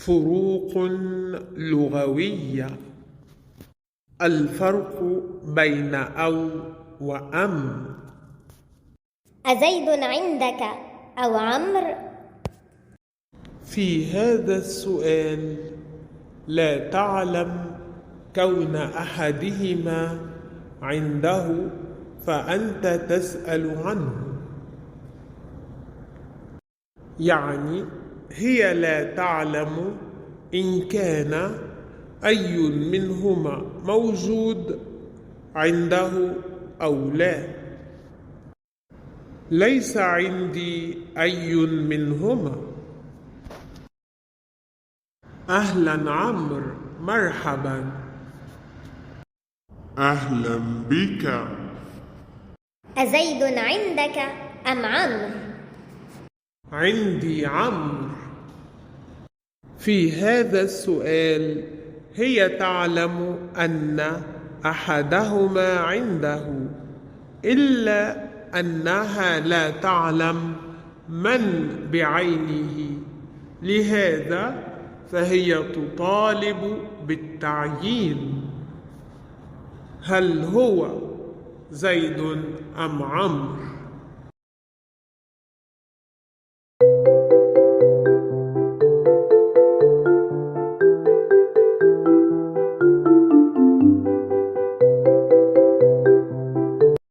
فروق لغوية. الفرق بين أو وأم. أزيد عندك أو عمرو؟ في هذا السؤال لا تعلم كون أحدهما عنده، فأنت تسأل عنه، يعني هي لا تعلم إن كان أي منهما موجود عنده أو لا. ليس عندي أي منهما. أهلا عمرو، مرحبا. أهلا بك. أزيد عندك أم عمرو؟ عندي عمرو. في هذا السؤال هي تعلم أن أحدهما عنده، إلا أنها لا تعلم من بعينه، لهذا فهي تطالب بالتعيين. هل هو زيد أم عمرو؟